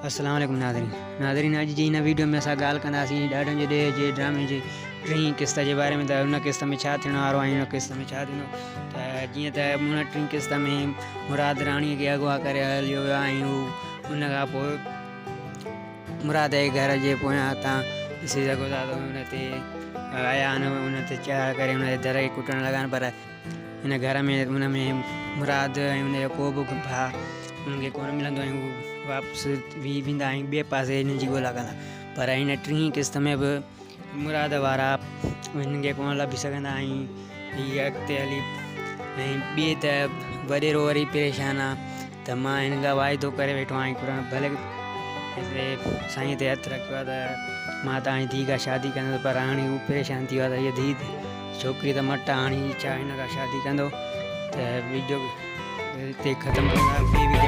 السلام عليڪم ناظرين ناظرين اڄ جي هن ويڊيو ۾ اسان ڳالهه ڪنداسين ڏاڍن جي ڏيهه جي ڊرامي جي ٽين قسط جي باري ۾ ته ان قسط ۾ ڇا ٿيڻ وارو آهي ان قسط ۾ ڇا ٿيندو ته جيئن ته ان ٽين قسط ۾ مراد راڻي کي اغوا ڪري هليو ويو آهي ۽ هو ان کان پوء مراد جي گهر جي پويان تان ڏسي سگهو ٿا ته ان تي آيا آهن ان تي چڙهائي ڪري ان جي در کي ڪٽڻ لڳا آهن پر هن گهر ۾ ان ۾ مراد ۽ ان جو ڪو به ڀاء انهن کي ڪونه ملندو ۽ هو واپس ويهي ويندا ۽ ٻئي پاسي هنن جي ڳولا ڪندا پر هن ٽين قسط ۾ به مراد وارا هنن کي ڪونه لڀي سگهندا ۽ هي اڳتي هلي ۽ ٻئي ته وڏيرو وري پريشان آ ته مان هن کان واعدو ڪري ويٺو آهيان قرآن ڀلي هتي سائين تي هٿ رکيو آهي ته مان توهان جي ڌيء کان شادي ڪندس پر هاڻي هو پريشان ٿي ويو آهي ته هيء ڌيء ڇوڪري ته مٽ آهي هاڻي ڇا هن کان شادي ڪندو ته ويڊيو هتي ختم ڪندا.